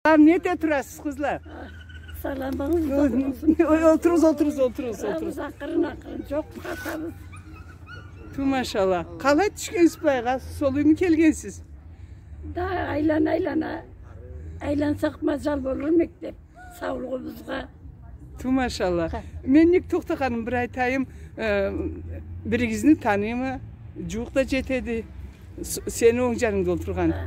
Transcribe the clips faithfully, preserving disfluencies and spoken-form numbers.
Салам, не эте турасыз, къызла? Саламыгъыз болсун. Ой, олтуругъуз, олтуругъуз, олтуругъуз, олтуругъуз. Турабыз, акъырын-акъырын, джокъ, къатабыз. Ту, машалла. Къалай тюшгенсиз былайгъа? Солуйму келгенсиз? Да айлана-айлана, айлансакъ маджал болурму эди деп, саулугъубузгъа. Ту, машалла. Ха. Мен нек тохтагъаным, бир айтайым, э, биригизни таныйма, джууукъ да джетеди. С-, сени онг джанынгда олтургъан. Ха.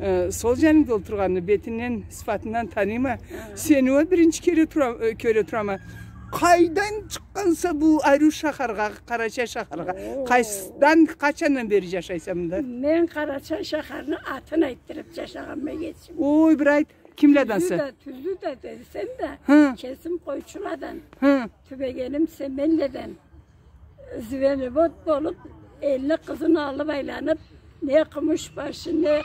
Э, сол джанынгда олтургъанны, бетинден, сыфатындан таныйма. Ха. Сени уа биринчи кере тура-, э, кёре турама. Къайдан чыкъгъанса бу ариу шахаргъа, Къарачай шахаргъа? О. Къайсыдан, къачандан бери джашайса мында? Мен Къарачай шахарны атын айтдырып джашагъанма, эгечим. Ой, бир айт, кимледенсе? Тюзю да, тюзю да десем да, хы, кесим Къойчуладан. Хы. Тюбегеним Семенледен. Звеновод болуп, элни къызын алып айланып, не къумуш башы, не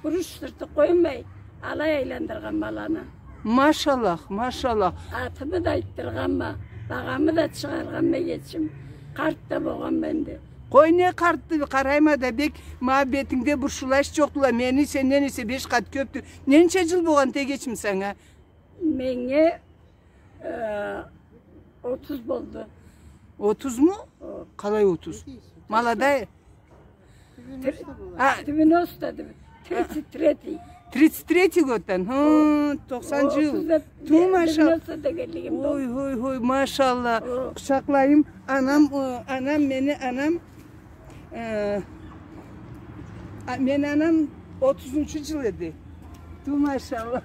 буруч сырты къоймай, алай айландыргъанма аланы. Машаллах, машаллах. Атымы да айтдыргъанма, багъамы да чыгъаргъанма, эгечим. Къарт да болгъанма энди. Къой, не къартды, къарайма да бек, ма бетингде бурушуллай иш джокъдула, мени сенден эсе беш къат кёпдю. Ненча джыл болгъанды, эгечим, санга? Меннге Э, отуз болду. Отузму? О. Къалай отуз? Молодая? Тр-, а, девяносто, дев-, тридцать третий. Тридцать третий годдан. Хы, тохсан джыл. О, отуз деп, ту, де-, машалла. Девяносто дегенлигим да. Ой, ой, ой, машалла. О. Къучакълайым. Анам, о, анам, мени анам, э, а, мени анам отузунчу джыл эди. Ту, машалла.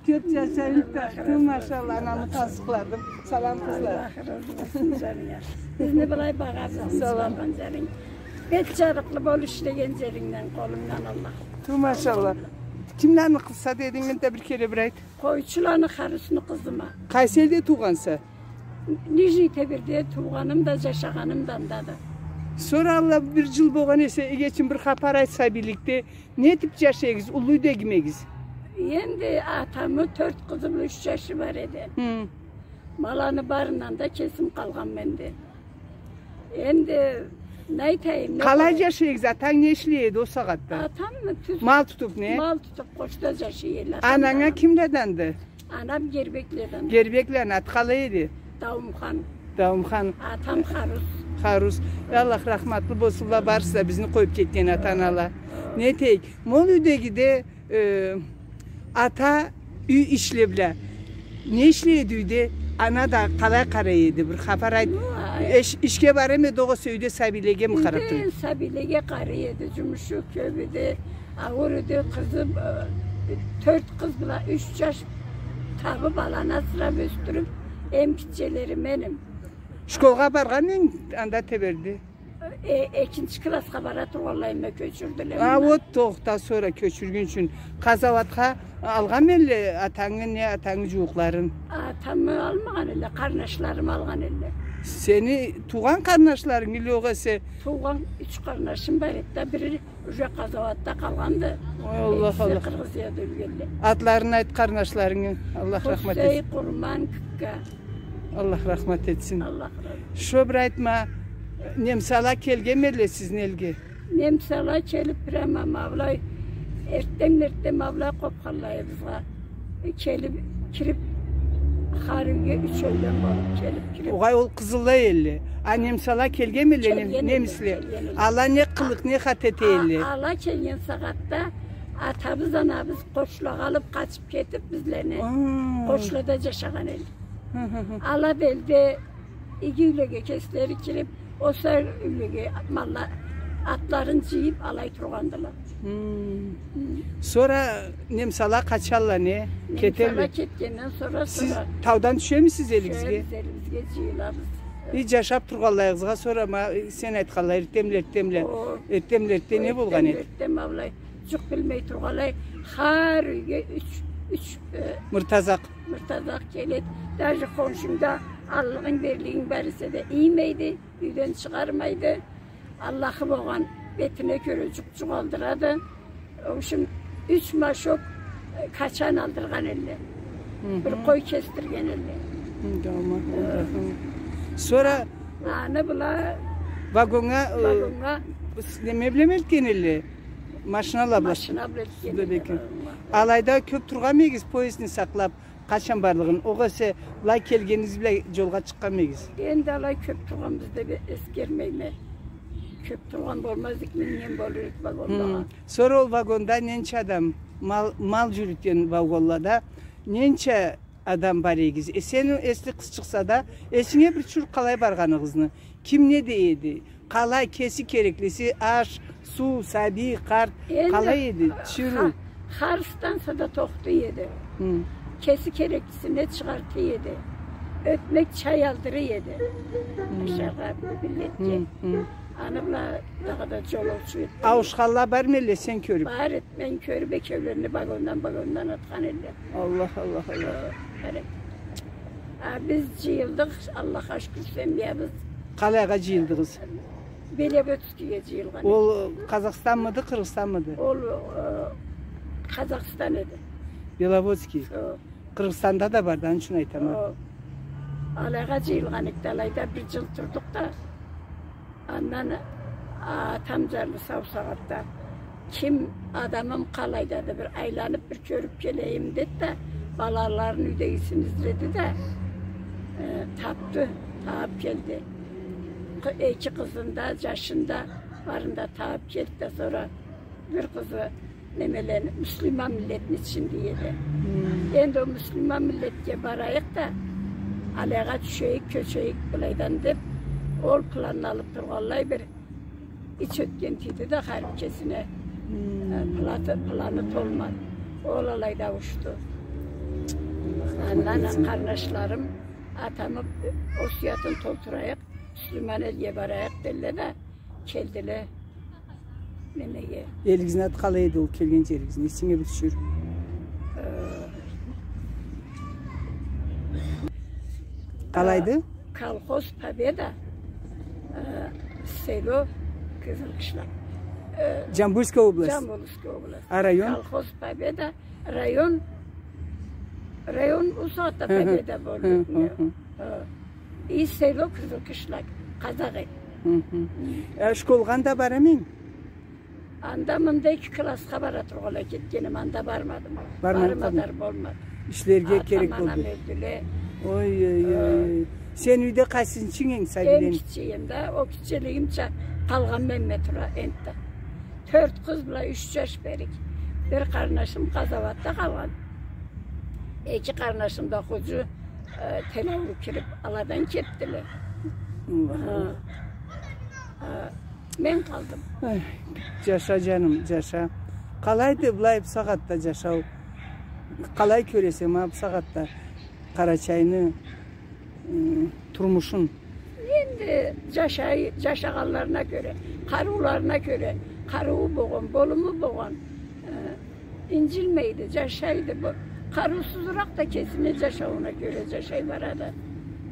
Кёп джашайым да, ту, машалла, анамы къазыкъладым. Салам, къызла. Аллах разы болсун, джанынга. Бизни былай багъарсыз, салам, баргъан джеринг. Бет джарыкълы бол ишлеген джерингден, къолунгдан, Аллах. Ту, машалла. Кимлени къызыса дединг, энтда бир кере бир айт. Къойчуланы Харусну къызыма. Къайсы элде туугъанса? Нижний Тебирде туугъаным да, джашагъаным да андады. Сора алай бир джыл болгъан эсе, эгечим, бир хапар айт, сабийликде не этип джашай эдигиз, уллу юйдегими эдигиз? Энди атамы тёрт къызы бла юч джашы бар эди. Хы. Ма аланы барындан да кесим къалгъанма энди. Энди не айтайым, не... Къалай къалай джашай эдигиз, атанг не ишлей эди ол сагъатда? Атаммы, тюз... Мал тутуп, не? Мал тутуп, къошда джашай эди атам. Ананг а кимледенди? Анам Гербекледен. Гербеклени аты къалай эди? Даумхан. Даумхан. Атам Харус. Харус. Э, Аллах рахматлы болсунла барысы да бизни къоюп кетген ата-анала. Не этейик? Ма ол юйдегиде, э, ата юй ишле бла. Не ишлей эди юйде? Ана да къалай къарай эди? Бир хапар айт. Ну, ай. Иш-, ишге бара эди, огъесе юйде сабийлеге ми къарап тура эди? Юйде сабийлеге къарай эди, джумушу кёп эди. Ауур эди, къызы, э, тёрт къыз бла юч джаш табып, аланы асырап ёсдюрюп, эм гитчелери меним. Школгъа баргъанмы анда Тебирде? Э, экинчи классха бара тургъанлайыма кёчюрдюле. А, вот, тохта, сора кёчюргюнчюн. Къазауатха алгъанмы элле атангы, не атангы джууукъларын? Атамы алмагъан элле, къарнашларымы алгъан элле. Сени туугъан къарнашларынг или огъесе? Туугъан юч къарнашым бар эди да, бири уже къазауатда къалгъанды. Ой, Аллах, Аллах. Экиси Къыргъызияда ёлгенле. Атларын айт къарнашларынгы. Аллах рахмат этсин. Хусей, Къурман, Кыкка. Аллах рахмат этсин. Аллах разы болсун. Шо бир айтма, немсала келгенмелле сизни элге? Немсала келип бир ама, ма былай, эртден-эртден ма былай къопханлайыбызгъа. Э, келип, кирип, хар юйге юч ёлден болуп келип, кирип. Огъай, ол къызылла элле. А немсала келгенмелле, нем-, келген элле, немисле? Келген элле. Ала не къылыкъ, не хата эте элле? А, ала келген сагъатда атабыз, анабыз къошлагъа алып, къачып кетип, бизлени къошлада джашагъан элле. Хы, хы, хы. Ала да элде иги юйлеге кеслери кирип, осал юйлеге малла-, атларын джыйып, алай тургъандыла. Хы. Хы. Сора немсала къачалла, не? Кетелле. Немсала кетгенден сора, сора. Сиз таудан тюшемисиз элигизге? Тюшебиз, элибизге джыйылабыз. И, джашап тургъанлайыгъызгъа сора, ма, сен айтханлай, эртденбла, эртденбла. О, эртденбла, эртденбла не болгъан эди? Эртденбла, эртденбла, былай, джукъ билмей тургъанлай, хар юйге юч, юч, э, мыртазакъ. Мыртазакъ келеди. Даже хоншунгда аллыгъынг, берлигинг бар эсе да иймейди, юйден чыгъармайды. Аллахы болгъан, бетине кёре джукъ джукъ алдырады. В общем, юч машок, э, качан алдыргъан элле. Хы-хы. Бир къой кесдирген элле. Хы, да, ма, да, хы. Сора аны бла вагоннга, э, вагоннга с-, неме бла элтген элле? Машина бла, машина бла элтген эдиле. Алайда кёп тургъанмы эдигиз поездни сакълап, къачан барлыгъын? Огъесе былай келгенигиз бла джолгъа чыкъгъанмы эдигиз? Энди алай кёп тургъанбыз деп эсгермейме. Кёп тургъан болмаз эдик, минген болур эдик вагонлагъа. Хы. Сора ол вагонда ненча адам, мал, мал джюрютген вагонлада ненча адам бар эдигиз? Э, сени эсли къызчыкъса да, эсинге бир тюшюр къалай баргъаныгъызны. Ким не дей эди? Къалай, кеси кереклиси, аш, суу, сабий, къарт, къалай эди? Тюшюрюу. Хар станцияда тохтай эди. Хы. Кеси кереклисине чыгъарта эди. Ётмек, чай алдыра эди. Хы. Ашаргъа миллетге. Хы, хы. Аны бла дагъыда джолоучу этди. Ауушханла бармы эдиле сен кёрюп? Бар эди. Мен кёрюп, экеулени вагондан, вагондан атхан эдиле. Аллах, Аллах, Аллах. Э, къара. А биз джыйылдыкъ, Аллахха шукур, семьябыз. Къалайгъа джыйылдыгъыз? Беловодскеге джыйылгъан эдик. Ол Къазахстанмыды, Къыргъызстанмыды? Ол, э, Къазахстан эди. Беловодский. О. Къыргъызстанда да барды, аны ючюн айтама. О. Алайгъа джыйылгъан эдик да, алайда бир джыл турдукъ да. Андан атам джарлы сау сагъатда, ким, адамым къалайдады, бир айланып, бир кёрюп келейим, деди да, балаларын, юйдегисин изледи да, э, тапды, табып келди. Къы-, эки къызын да, джашын да, барын да табып келди да, сора бир къызы немелени, муслиман миллетни ичинде эди. Хм. Энди ол муслиман миллетге барайыкъ да, алайгъа тюшейик, кёчейик былайдан деп, ол планны алып тургъанлай бир ич ётген тийди да, хар бир кесине, хм, э, платы, планы толмады. Ол алайда ауушду. Андан къарнашларым, атамы осуятын толтурайыкъ, муслиман элге барайыкъ, дедиле да, келдиле. Немеге. Элигизни аты къалай эди ол келген джеригизни? Эсинге бир тюшюр. Э, къалайды? Э, колхоз Победа, э, село Кызылкышлак. Э, Джамбульская область. Джамбульская область. А район? Колхоз Победа, район, район ол сагъатда Победа болду. Хы, хы, хы. Э, И село Кызылкышлак, къазакъ эди. Хы-хы. Э, школгъа анда барамы эдинг? Анда-мында эки классха бара тургъанлай кетгеним, анда бармадым. Бармай къалдынг. Барма мадар болмады. Ишлерге керек болду. Атам, анам ёлдюле. Ой, ой, ой, ой. Сен юйде къайсынчынг эдинг, сабийледен? Эм кичи эдим да, ол кичилигимча къалгъан менме тура энтда. Тёрт къыз бла юч джаш берик. Бир къарнашым къазауатда къалгъан. Эки къарнашым да хучу, э, тел ауруу кирип, аладан кетдиле. Аллах. Ха. Э, мен къалдым. Ай, джаша, джаным, джаша. Къалайды былай бусагъатда джашау? Къалай кёресе ма бусагъатда Къарачайны, ы, турмушун? Энди джашай-, джашагъанларына кёре, къарыуларына кёре, къарыуу болгъан, болуму болгъан, э, инджилмейди, джашайды. Бу къарыусузуракъ да кесини джашаууна кёре джашай барады.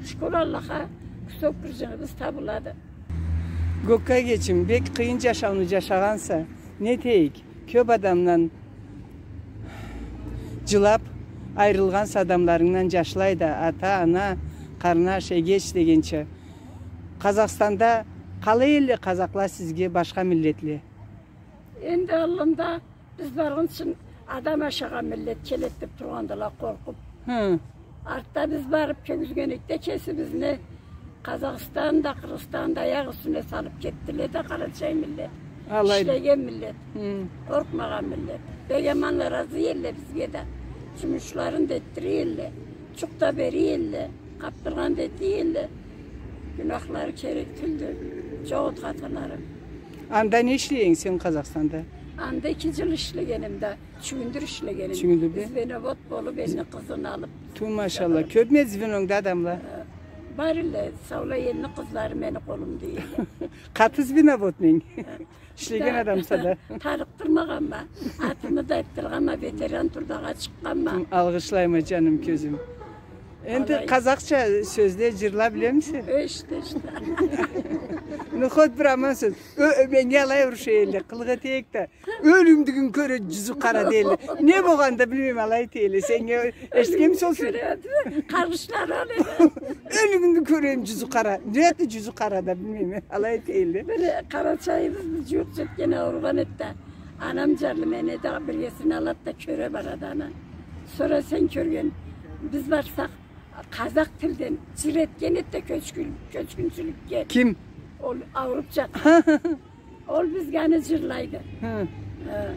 Шукур Аллахха, кусок бир джыныбыз табылады. Гокка эгечим, бек къыйын джашауну джашагъанса, не этейик? Кёп адамдан джылап, айырылгъанса адамларынгдан, джашлай да, ата, ана, къарнаш, эгеч дегенча. Къазахстанда къалай элле къазахла сизге, башха миллетле? Энди аллында биз баргъынчы адам ашагъан миллет келеди деп тургъандыла къоркъуп. Хы. Артда биз барып кёргюзгенликде кесибизни Къазахстан да, Къыргъызстан да аякъ юсюне салып кетдиле да, къарачай миллет. Алай. Ишлеген миллет. Хы. Къоркъмагъан миллет. Бек аман, разы элле бизге да. Джумушларын да этдире элле. Джукъ да бере элле. Къапдыргъан да эте элле. Гюнахлары керек тюлдю. Джокъ эди хаталары. Анда не ишлей эдинг сен Къазахстанда? Анда эки джыл ишлегеним да. Чюгюндюр ишлегеним. Чюгюндюрде? Звеновод болуп, элни къызын алып. Ту, машалла. Кёпмю эди звенонгда адамла? Э, бар элле, саулай элни къызлары мени къолумда эди. Къаты звеноводму эдинг? Э, ишлеген адамса да. Тарыкъдырмагъанма. Атымы да айтдыргъанма, ветеран трудагъа чыкъгъанма. Алгъышлайма, джаным, кёзюм. Энди къазахча сёзле, джырла билемисе? Эшта, эшта. Ну, хоть бир аман сёз. Ё, ё, меннге алай уруша элле, къылыкъ этейик да. Ёлюмдюгюн кёре джюзю къара дейле. Не болгъанын да билмейме, алай эте элле. Сеннге эшитгенми сол сёз? Къаргъышлары алай. Ёлюмдюгюн кёре джюзю къара. Не эте джюзю къара да билмейме, алай эте элле. Бир къарачайыбыз бир джууукъ джетген ауругъан эди да. Анам джарлы мени да биргесине алад да кёре барад аны. Сора сен кёрген, биз барсакъ, къазакъ тилден джыр этген эди да кёчгюн-, кёчгюнчюлюкге. Ким? Ол ауруп джатхан. Ол бизге аны джырлайды. Хы. Э,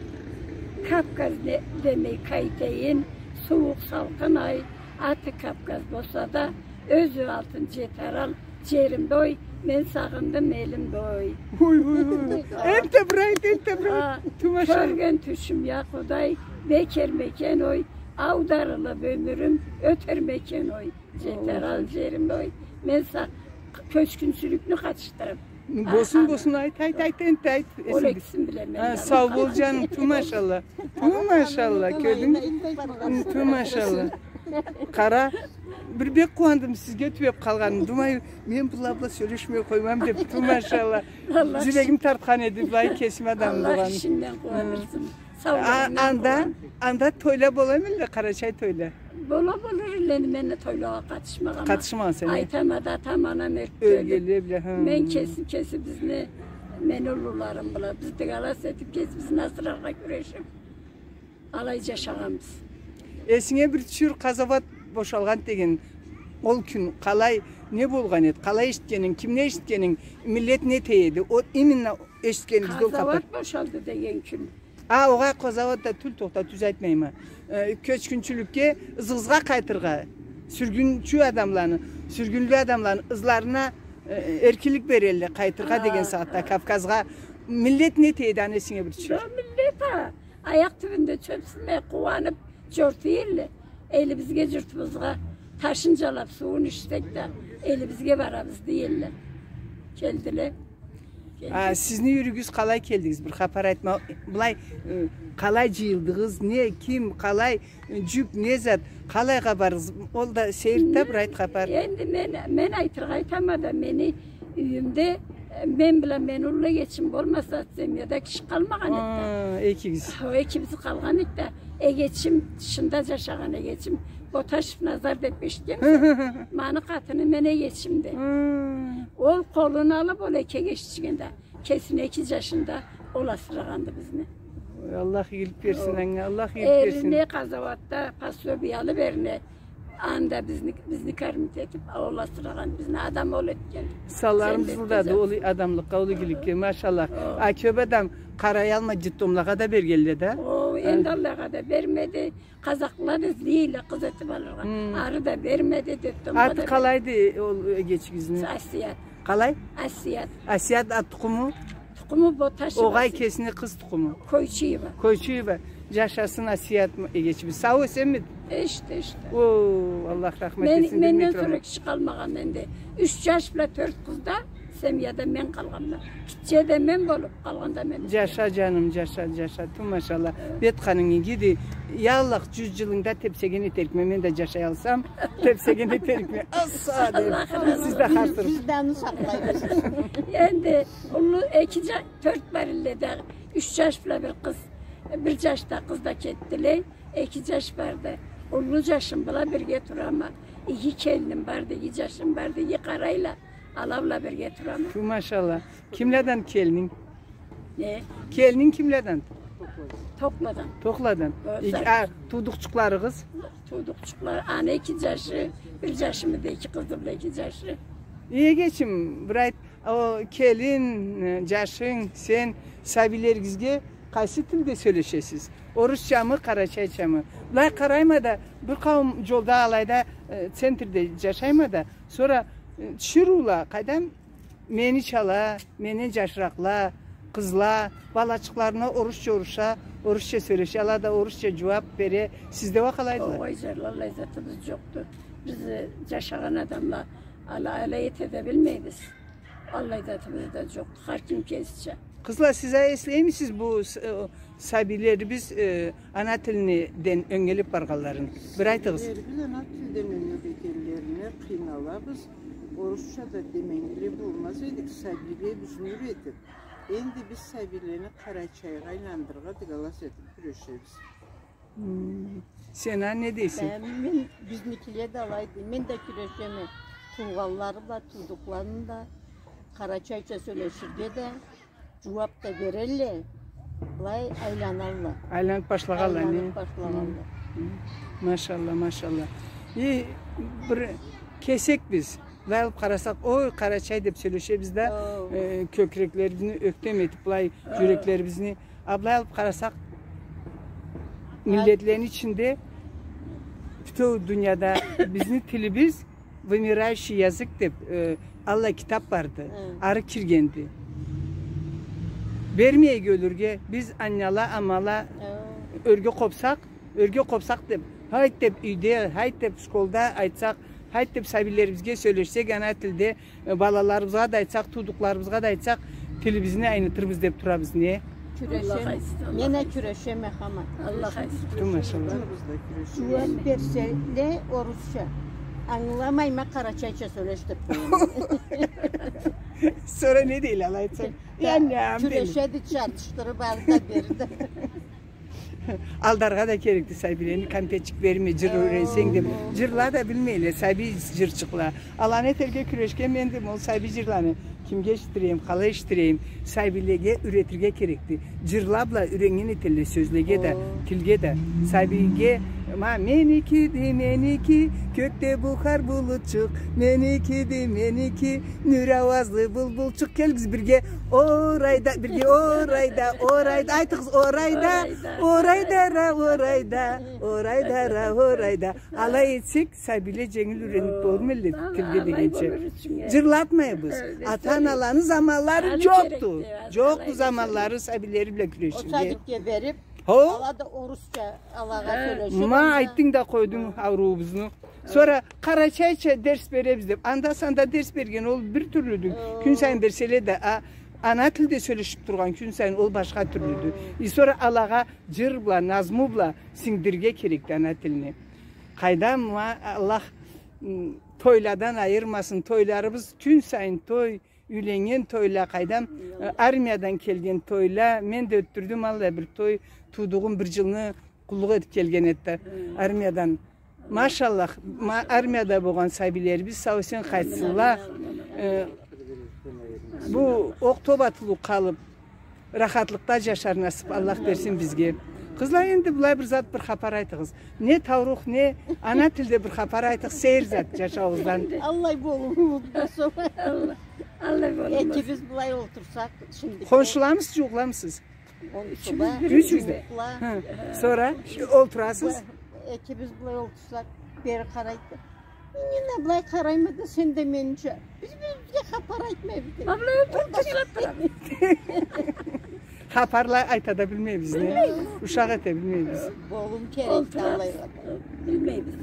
Кавказ не-, демей къайтайын, сууукъ салкъын ай, аты Кавказ болса да, ёзю алтын джетер ал джеримде ой, мен сагъындым элимде ой. Ой, ой, ой. Энтда бир айт, энтда бир айт. А, тумаша. Кёрген тюшюм, я Къудай, бекерме экен ой, аударылып ёмюрюм ётерме экен ой. Джетер ал джеримде ой. Мен са-, кёчгюнчюлюкню къатышдырып. Болсун, а, болсун, айт, айт, айт, энтда айт. Ол экисин билеме. Ха, сау бол, джаным, ту машалла. Ту машалла, кёрдюнгмю? Ту машалла. Къара, бир бек къууандым сизге тюбеп къалгъаным. Думай, мен была бла сёлешмей къоймам деп, ту машалла. Джюрегим тартхан эди, былай кесим адам болгъан. Аллах ишинден къууандырсын. Сау бол, анда, анда тойла боламы элле, къарачай тойла? Бола, болур элле, мен тойлагъа къатышмагъанма. Къатышмагъанса, не? Айтама да, атам, анам ёлгенле бла, ха. Мен кесим, кесибизни, мени уллуларым бла, биз дыгалас этип, кесибизни асыраргъа кюрешип, алай джашагъанбыз. Эсинге бир тюшюр, къазауат бошалгъан деген ол кюн къалай, не болгъан эди, къалай эшитгенинг, кимни эшитгенинг, миллет не дей эди, ол именно эшитгенибизде ол хапар. Къазауат бошалды деген кюн. А, огъай, къазауат да тюл, тохта, тюз айтмайма. Э, кёчгюнчюлюкге, ызыгъызгъа къайтыргъа. Сюргюнчю адамланы, сюргюнлю адамланы ызларына, э, эркинлик берелле, къайтыргъа деген сагъатда, Кавказгъа. Миллет не дей эди, аны эсинге бир тюшюр. Джокъ, миллет а, аякъ тюбюнде чёп сызмай, къууанып, джорта элле. Элибизге, джуртубузгъа, ташын джалап, сууун ичсек да, элибизге барабыз, дей элле. Келдиле. А, сизни юйюрюгюз къалай келдигиз? Бир хапар айтма. Былай, э, къалай джыйылдыгъыз? Не, ким, къалай, э, джюк, не зат, къалай къабарыгъыз? Ол да сейирт да, бир айт хапар. Энди мен, мен айтыргъа айтама да, мени юйюмде, э, мен бла мени уллу эгечим болмаса, семьяда киши къалмагъан эди да. А, экигиз. Хо, экибиз къалгъан эдик да. Эгечим, тышында джашагъан эгечим, Боташев Назар деп эшитгенмисиз? Мени къатыны мен эгечимди. Ол къолуна алып, ол эки эгечичигин да, кесини эки джашын да ол асырагъанды бизни. Ой, Аллах игилик берсин анга, Аллах игилик берсин. Эрине къазауатда пособие алып, эрине анда бизни, бизни кормить этип, ол асырагъан, бизни адам ол этген. Санларымыз да ол адамлыкъгъа, ол игиликге, машаллах. А кёп адам къараялмай, детдомлагъа да бергелле да. О, энди Аллах да бермеди. Къазахла да излейле къыз этип алыргъа. Ары да бермеди, детдомгъа да бермеди. Аты къалайды ол эгечигизни? Асият. Къалай? Асият. Асият а тукъуму? Тукъуму Боташева. Огъай, кесини къыз тукъуму? Койчуева. Койчуева. Джашасын Асият эгечибиз. Сау-эсенмиди? Эшди, эшди. О, Аллах рахмат этсин, менден сора киши къалмагъан энди. Юч джаш бла тёрт къыз да семьяда мен къалгъанма. Гитче да мен болуп, къалгъан да мен. Джаша, джаным, джаша, джаша. Ту машалла. Бет къанынгы игиди. Я Аллах, джюз джылынгда тепсеген этерикме, мен да джашаялсам, тепсеген этерикме. Аса деп. Сиз да хартырып. Биз да аны сакълайбыз. Энди уллу эки джа-, тёрт бар элле да, юч джаш бла бир къыз, бир джаш да къыз да кетдиле. Эки джаш барды. Уллу джашым бла бирге турама. Иги келиним барды, иги джашым барды, иги къарайла. Ала бла бирге турама. Ту машалла. Кимледен келининг? Не? Келининг кимледен? Токладан. Токладан. О, а, туудукъчукъларыгъыз? Туудукъчукъла, аны эки джашы, бир джашымы да эки къызы бла эки джашы. Эгечим, бир айт, о, келин, э, джашынг, сен сабийлеригизге къайсы тилде сёлешесиз? Орусчамы, къарачайчамы? Былай къарайма да, бир къауум джолда алайда, э, центрде джашайма да, сора, э, тиширыула, къайдам, меничала, менден джашыракъла, къызла, балачыкъларына орусча уруша, орусча сёлеше, ала да орусча джууап бере, сизде уа къалайдыла? Огъай, джарлы, аллай затыбыз джокъду. Биз, э, джашагъан адамла, ала, алай эте да билмейбиз. Аллай затыбыз да джокъду, хар ким кесича. Къызла, сиз а эслеймисиз бу с-, э, сабийлерибиз, э, ана тилинден ёнгелеп баргъанларын? Бир айтыгъыз. Сабийлерибиз ана тилден ёнге кетгенлерине къыйналабыз. Орусча да деменгили болмаз эдик, сабийле бизни юретип. Энди биз сабийлени къарачайгъа айландырыргъа дыгалас этип кюрешебиз. Хм. Сен а не дейсен? Мен, мен бизникиле да алайды. Мен да кюрешеме. Туугъанлары да, туудукъларын да къарачайча сёлеширге да, джууап да берелле. Былай айланалла. Айланып башлагъалла, не? Айланып башлагъалла. Хы. Машалла, машалла. И бир кесекбиз. Былай алып къарасакъ, ой, Къарачай деп сёлешебиз да, э, кёкюреклерибизни ёктем этип, былай жюреклерибизни. А былай алып къарасакъ, миллетлени ичинде бютеу дунияда бизни тилибиз вымирающий язык деп, э, аллай китап барды. Хы. Ары киргенди. Бермейик ёлюрге, биз анняла, амала, ёрге къопсакъ, ёрге къопсакъ деп, хайт деп юйде, хайт деп школда айтсакъ, хайт деп сабийлерибизге сёлешсек ана тилде, э, балаларыбызгъа да айтсакъ, туудукъларыбызгъа да айтсакъ, тилибизни айнытырбыз деп турабыз, не? Кюрешеме. Мен а кюрешеме, хаман. Аллах айтсын. Ту, машалла. Жууап берселе орусча. Ангыламайма, къарачайча сёлеш деп къояма. Сора не дейле, алай айтсанг? Я, не, ам, дейле. Кюрешеди, чартышдырып, ары да, бери да. Алдаргъа да керекди сабийлени, кампетчик берме, жыр юйренсенг деп. Жырла да билмейле, сабий жырчыкъла. Аланы этерге кюрешген мендим, ол сабий жырланы кимге эшитдирейим, къалай эшитдирейим? Сабийлеге юйретирге керекди. Жырла бла юйреннген этелле сёзлеге да, тилге да. Сабийге, ма, меникиди, меники, кёкде бухар булутчукъ, меникиди, меники, нюр ауазлы булбулчукъ. Келигиз бирге, орайда, бирге, орайда, орайда. Айтыгъыз, орайда, орайда, ра, орайда, орайда, ра, орайда. Алай этсек, сабийле женгил юйренип болурма элле, тилге дегенча. Жырлатмайбыз. Ата-аналаны заманлары жокъду. Жокъду заманлары сабийлери бла кюреширге. Ол садикге берип, ала да орусча алагъа сёлешип. Ма, айтдынг да къойдунг ауруубузну. Сора къарачайча дерс беребиз деп, анда-санда дерс берген, ол бир тюрлюдю. Кюн сайын берселе да, а, ана тилде сёлешип тургъан кюн сайын ол башха тюрлюдю. И сора алагъа жыр бла, назму бла сингдирирге керекди ана тилни. Къайдам, ма, Аллах, м, тойладан айырмасын, тойларыбыз кюн сайын той, юйленнген тойла, къайдам, э, армиядан келген тойла. Мен да ётдюрдюм аллай бир той, туудугъум бир жылны къуллукъ этип келген эди да, армиядан. Машаллах, ма-, армияда болгъан сабийлерибиз сау-эсен къайтсынла. Э, бу окъ топ атылыу къалып, рахатлыкъда жашар насып Аллах берсин бизге. Къызла, энди былай бир зат, бир хапар айтыгъыз. Не таурух, не ана тилде бир хапар айтыгъыз, сейир зат жашауугъуздан. Аллай болур, болмаса. Аллай болур. Экибиз былай олтурсакъ, шимди. Хоншуламысыз, жууукъламысыз? Хоншула. Ючюгюз да. Хы. Сора олтурасыз? Экибиз былай олтурсакъ, бери къарайды. Мен а былай къарайма да, сен да менича. Биз бир-бирибизге хапар айтмайбыз. А былай олтуруп турабыз. Хапарла айта да билмейбиз, не? Билмейбиз. Ушакъ эте билмейбиз. Болум керек да алайла. Билмейбиз.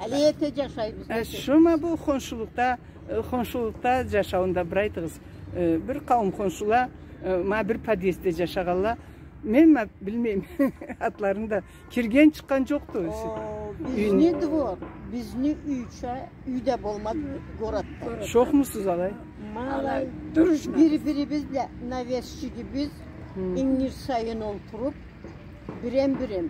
Али эте жашайбыз. Э, шума бу хоншулукъда, э, хоншулукъда жашауунда бир айтыгъыз. Э, бир къауум хоншула, э, ма бир подъездде жашагъанла. Мен ма билмейме атларын да. Кирген-чыкъгъан жокъду. О, бизни двор, бизни юйча, юй да болмады городда. Шохмусуз алай? Ма алай, дружно. Бир-бирибиз бла навесчигибиз ингир сайын олтуруп, бирем-бирем,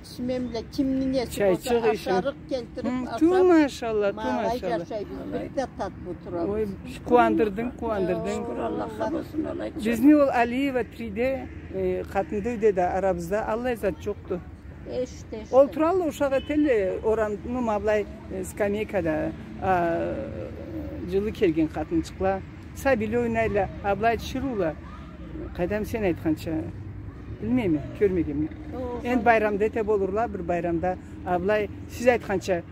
сменла кимни неси болса, ашарыкъ келтирип, ашап, ту машалла, ту машалла. Ма алай жашайбыз, бир да татыб турабыз. Ой, къууандырдынг, къууандырдынг. Шукур Аллахха болсун, алай. Бизни ол Алиева триде, э, къатынды юйде да, арабызда аллай зат жокъду. Эште, эште. Олтуралла, ушакъ этелле, орамны ма былай, э, скамейкада, а, жылы келген къатынчыкъла. Сабийле ойнайла, а былай тиширыула. Къайдам, сен айтханча, билмейме, кёрмегенме. Энди байрамда эте болурла, бир байрамда, а былай сиз айтханча,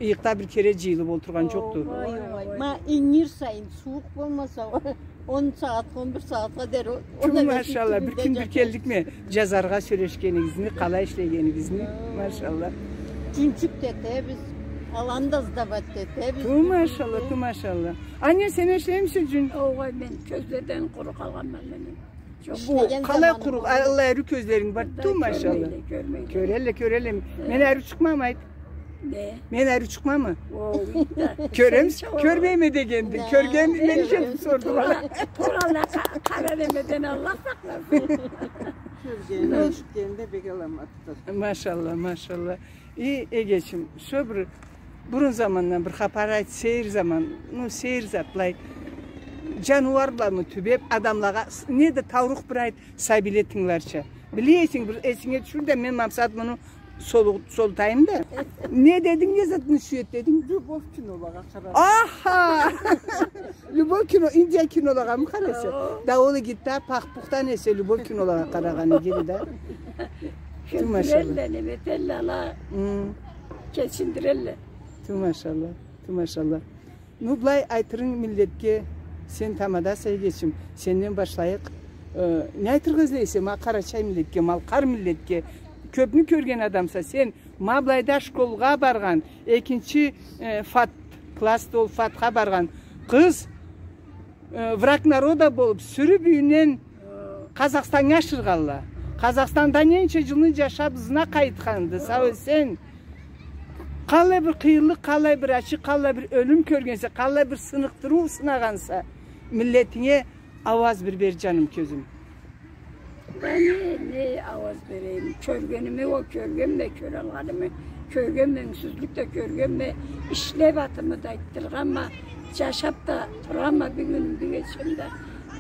Ыйыкъда бир кере жыйылып олтургъан жокъду. Ой, ой, ой. Ма, ингир сайын сууукъ болмаса, он сагъатха, он бир сагъатха дери. Ту машалла, бир кюн бир келликме, жазаргъа сёлешгенигизни, къалай ишлегенигизни, машалла. Жюнчюк да этебиз, аланы да сдавать этебиз. Ту машалла, ту машалла. Аня, сен ишлеймисе жюн? Огъай, мен кёзледен къуру къалгъанма мен. Бу къалай къуру, аллай ариу кёзлеринг бар, ту машалла. Кёрелле, кёрелле. Мен ариу чыкъмамы, айт? Не? Мен ариу чыкъмамы? Кёремисе, кёрмейме дегенди. Кёрген мен ишетип сордум ала. Туралла, къара немеден Аллах сакъласын. Кёргенин, эшитгенин да бек аламатды. Машалла, машалла. И, эгечим, шо бир бурун замандан бир хапар айт, сейир заман, ну, сейир зат, былай, Джаныуарламы тюбеб, адамлагъа с-, не да таурукъ бир айт, сабийле тынгыларча. Биле эсенг, бир эсинге тюшюр да, мен мамсат муну солу-, солутайым да. Не дединг, не затны сюед дединг? Любовь кинолагъа къарарым. Аха! Любовь кино, Индия кинолагъамы къарайса? О. Да ол игиди да, пах-пухдан эсе любовь кинолагъа къарагъан игиди да. Тю машалла. Кюлдюрелле, неме этелле, ала. Хы. Кечиндирелле. Тю машалла, тю машалла. Ну, былай айтырынг миллетге, сен тамадаса, эгечим, сенден башлайыкъ. Э, не айтыргъа излейсе, ма къарачай миллетге, малкъар миллетге, кёбню кёрген адамса сен, ма былайда школгъа баргъан, экинчи, э, фат, классда ол фатха баргъан къыз, э, враг народа болуб, сюрюб юйюнден Къазахстаннга ашыргъанла. Къазахстанда ненча джылны джашаб, ызына къайтханды, сау-эсен. Къаллай бир къыйынлыкъ, къаллай бир ачы, къаллай бир ёлюм кёргенсе, къаллай бир сыныкъдырыу сынагъанса, миллетинге ауаз бир бер, джаным, кёзюм. Мен не, не ауаз берейим? Кёргеними ол кёргенме, кёралгъанымы кёргенме, ёнгсюзлюк да кёргенме, ишлеб атымы да айтдыргъанма, джашаб да турама, бюгюн, бюгечем да.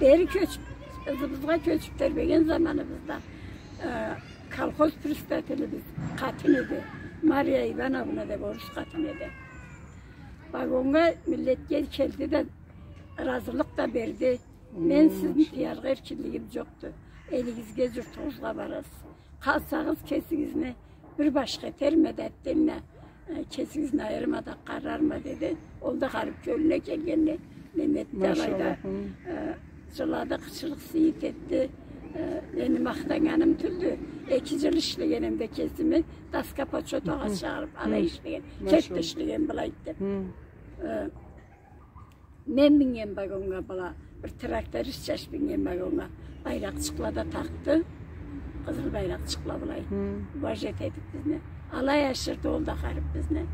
Бери кёчюб, ызыбызгъа кёчюб тебреген заманыбызда, э, колхоз председателибиз къатын эди. Мария Ивановна деб орус къатын эди. Вагоннга миллетге келди да, ыразылыкъ да берди. Мен сизни тыяргъа эркинлигим джокъду. Элигизге, джуртугъузгъа барасыз. Къалсагъыз кесигизни бир башха этерме да, этденна, э, кесигизни айырма да къарарма, деди. Ол да харип кёлюне келгенди. Мемет да алайда, э, джылады, къычырыкъ-сыйыт этди. Э, мени махтанганым тюлдю. Эки джыл ишлегенем да кесими, доска почётагъа чыгъарып, алай ишлеген. Кет да ишлеген былай деб. Э, Мен минген вагоннга была, бир тракторист джаш минген вагоннга. Байракъчыкъла да такъды. Къызыл байракъчыкъла былай. Уважать этип бизни. Алай ашырды ол да харип бизни.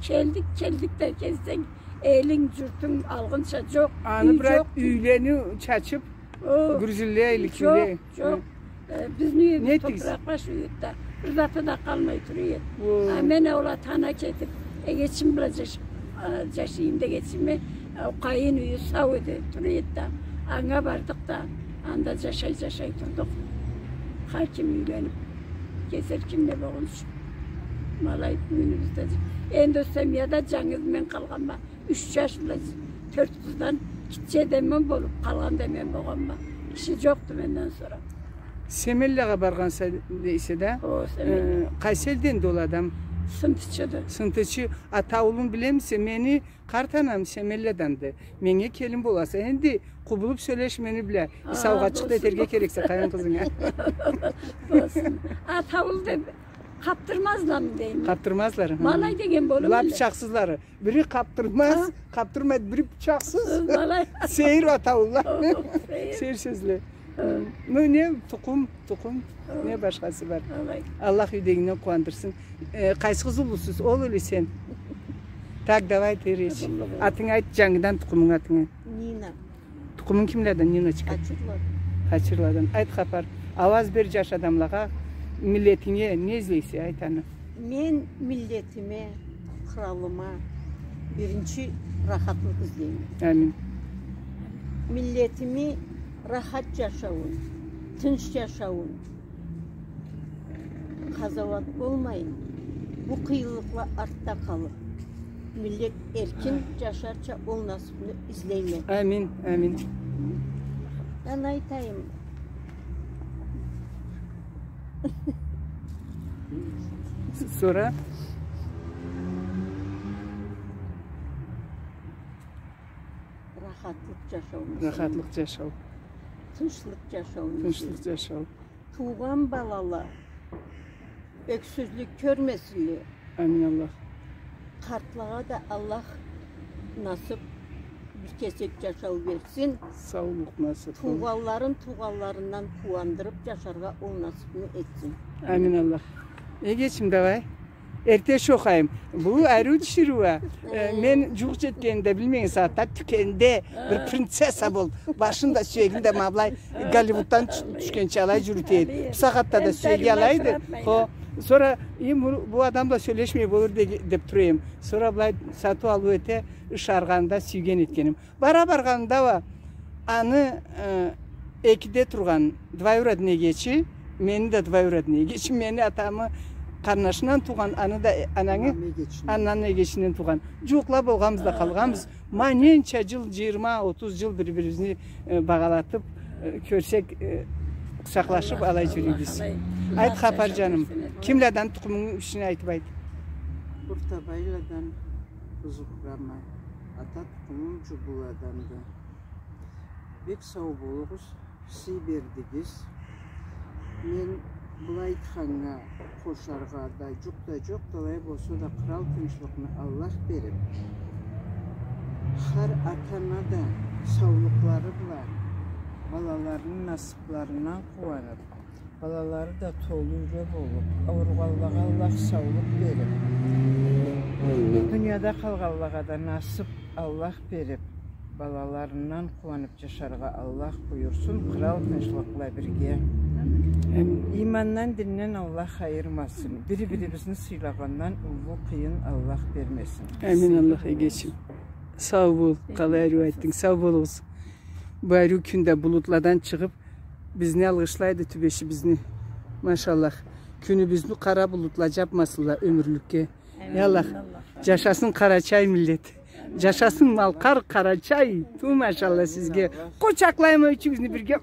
Келдик, келдик да келсенг, элинг, джуртунг алгъынча джокъ, аны юй бир джокъ. Юйлени чачып, о, грузинле, эй, илик джокъ, юйле. Джокъ. Э, бизни юйюбюз топуракъ баш юйюдю да, бир заты да къалмай тура эди. А мен ол атана кетип, эгечим бла джаш-, а, джашайым да эгечимни, а, къайын юйю сау эди, тура эди да. Анга бардыкъ да, анда джашай-джашай турдукъ. Хар ким юйленип, кесер ким не болгъунчу. Ма алай бюгюнюбюзде. Энди ол семьяда джангыз мен къалгъанма. Юч джаш бла тёрт къыздан гитче да мен болуп, къалгъан да мен болгъанма. Киши джокъду менден сора. Семенлягъа баргъанса дейсе да. О, Семенлягъа. Э, къайсы элденди ол адам? Сынтычыды. Сынтычы. Атаулун билемисе, мени къарт анам Семенляденди. Меннге келин боласа. Энди къубулуп сёлеш мени бла. А, саугъачыкъ да этерге керексе, къайын къызынга. Болсун. Атаул деп къапдырмазламы дейме? Къапдырмазла, хы. Ма алай деген болур эле. Ла, бычакъсызла. Бири къапдырмаз, къапдырмайды, бири бычакъсыз. Алай. Сейир атаулла. О, сейир. Сейир сёзле. Хы. Ну, не тукъум, тукъум, не башхасы бар. Алай. Аллах юйдегингден къууандырсын. Э, къайсыгъыз уллусуз, ол или сен? Так, давай, ты речь. Атынгы айт, джангыдан тукъумунгу атынгы. Нина. Тукъумунг кимледен, Ниночка? Хачирладан. Хачирладан. Айт хапар. Ауаз бер джаш адамлагъа, миллетинге не излейсе, айт аны. Мен миллетиме, къралыма биринчи рахатлыкъ излейме. Амин. Миллетими рахат джашауун, тынч джашауун, къазауат болмайын, бу къыйынлыкъла артда къалып, миллет эркин джашарча ол насыпны излейме. Амин, амин. Мен айтайым. Сора? Рахатлыкъ джашау. Рахатлыкъ джашау. Тынчлыкъ джашау. Тынчлыкъ джашау. Туугъан балала ёксюзлюк кёрмесинле. Амин, Аллах. Къартлагъа да Аллах насып, бир кесек джашау берсин. Саулукъ насып. Туугъанларын туугъанларындан къууандырып джашаргъа ол насыпны этсин. Амин, Аллах. Эгечим, давай. Эртеш окъуйма. Бу ариу тиширыу а. Э, мен джууукъ джетгенде, билмеген сагъатда тюкенде бир принцесса болуп, башын да, сюегин да ма былай Голливуддан тюш-, тюшгенча алай джюрюте эди. Бу сагъатда да сюеги алайды. Хо, сора, э, бу, бу адам бла сёлешмей болур де-, деп тура эдим. Сора былай сатыу-алыу эте, ышаргъанда сюйген этгеним. Бара баргъанда уа, Аны, э, экиде тургъан двоюродный эгечи, мени да двоюродный эгечим, мени атамы къарнашындан туугъан, аны да, э, ананы, ананы эгечинен, ананы эгечинен туугъан. Джууукъла болгъанбыз да къалгъанбыз. Ма ненча джыл, джыйырма, отуз джыл бир-бирибизни, э, багъалатыб, э, кёрсек, э, къучакълашыб алай джюрюйбюз. Алай. Айт, Хапар джаным, кимладан тукъумунг ишин айтыб айт. Къуртабайладан, Бузукъ Рама. Ата тукъумум Джубуладанды. Бек сау болугъуз, сый бердигиз. Мен былай айтханнга къошаргъа да джукъ да джокъ, къалай болса да, кърал тынчлыкъны Аллах бериб, хар ата-ана да саулукълары бла балаларыны насыбларындан къууаныб, балалары да толу юйле болуб, ауругъанлагъа Аллах саулукъ бериб, дунияда къалгъанлагъа да насыб Аллах бериб, балаларындан къууаныб джашаргъа Аллах буюрсун, кърал тынчлыкъ бла бирге. Амин. Иймандан, динден Аллах айырмасын. Бири-бирибизни сыйлагъандан уллу къыйын Аллах бермесин. Амин, Аллах эгечим. Сау бол, къалай ариу айтдынг. Сау болугъуз. Бу ариу кюнде булутладан чыгъыб, бизни алгъышлайды тюбешибизни. Машаллах. Кюнюбюзню къара булутла джабмасынла ёмюрлюкге. Амин. Я Аллах. Джашасын Къарачай миллет. Джашасын Малкъар, Къарачай. Ту, машаллах сизге. Къучакълайма ючюгюзню бирге.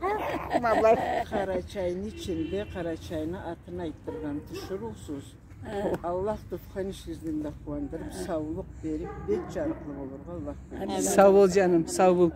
Ма былай. Къарачайны ичинде Къарачайны атын айтдыргъан тиширыусуз. Аллах тутхан ишигизни да къууандырыб, саулукъ бериб, бек джарыкълы болургъа Аллах берсин. Сау бол, джаным, сау бол.